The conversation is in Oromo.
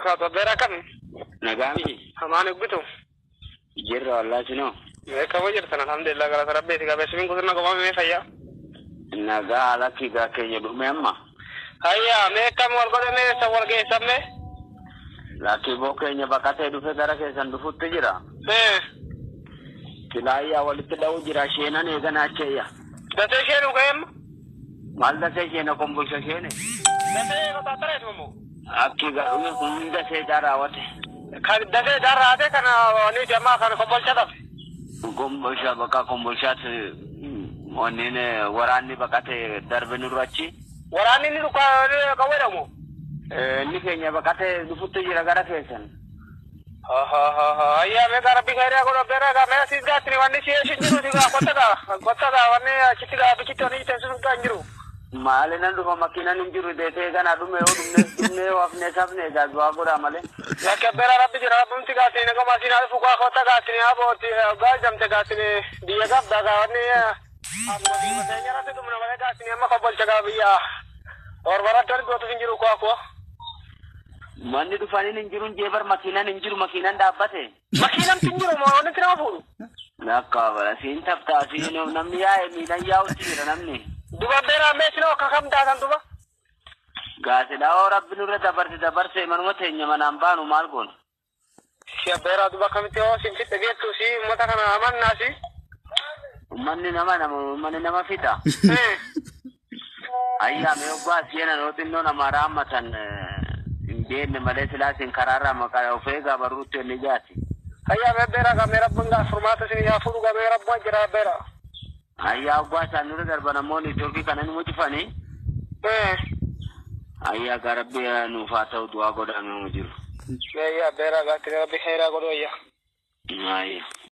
Wabarakatuh. Abbeera akkami? Nagaami. Hamaan eegbitu. Jirra wallaahi sinoo. Beekamoo jirtan alhamdulillah galata rabbeeti qabeessuun kutunna qofaa mee fayyaa. Nagaa alatti gaa keenya dhume amma. Hayyaa mee akkam wal godhe mee isa wal geessan mee? Lakkii boo keenya baqatee dhufe gara keessan dhufutti jira. Mee Silaayyaa walitti dha'uu jira sheenan eegana acheeyya. Dasee ishee nu ka'eem? Maal dasee sheena kombolcha sheene? Dasee qotaatareetu immoo. Akki gadhume hunda see raawwate. Kan dasee darraate kan ni jamaa kan kombolcha dhabe. Kombolcha bakka kombolchaatti wanneen waraanni baqatee darbe nurra achi. Waraanni inni qawweedhamu. Inni keenya baqatee dhufutti jira gara keessan. Ayyaa mee gara rabbi khayriyaa godhu abbeera gaa mee asiis gaasini wanni si eeshin jiru si gaa kotta gaa kotta gaa wanni achitti gaa bichitti wanni teessu sun gaa hin jiru. Maali nan dhufa makiinan hin jiru deetee kana dhume yoo dhumne dhumne yoo hafne safne egaa du'aa godhaa malee. Lakki abbeera rabbi jira rabbumti gaasini nagama asiin haa dhufu gaa kotta gaasini haa booti gaa jamte gaasini biyya gabda gaa wanni teenyarratti dhumna malee gaasini amma kombolcha gaa biyya orbaratti wanni gootu hin jiru kuwa kuwa. Manni dhufaniin hin jiru jeebar makiinan hin jiru makiinan dhaabbate. Makiinan hin jiru moo wanni nama fuudhu. Lakka bara siin taftaa siin namni yaa'e miilan yaa'utti jira namni. Duba abbeera mee sinoo akka kam taatan duba. Gaasidhaa oo rabbi nurra dabarse dabarse manuma teenya manaan baanu maal goona. Si abbeera duba akkamitti yoo sin fixxe geettu si uummata kana amannaa si. Uummanni nama nama uummanni nama fixa. Ayyaa mee obbaa seenan oo xinnoo namaa raammatan hin beekne malee silaa siin karaarraa maqaa of eegaa barruutti inni jaati. Ayyaa mee abbeera gamee rabbiin gaa furmaata sin yaa fuudhu gamee rabbuun jira abbeera. Ayyaa obbaa isaan nurra darban ammoo niitoorkii kana ni mucifanii. Ayyaa gaa rabbi nuuf haa ta'u du'aa godhamee jiru. Ayyaa abbeera gaatti rabbi khayraa godhu ayyaa. Ayyaa.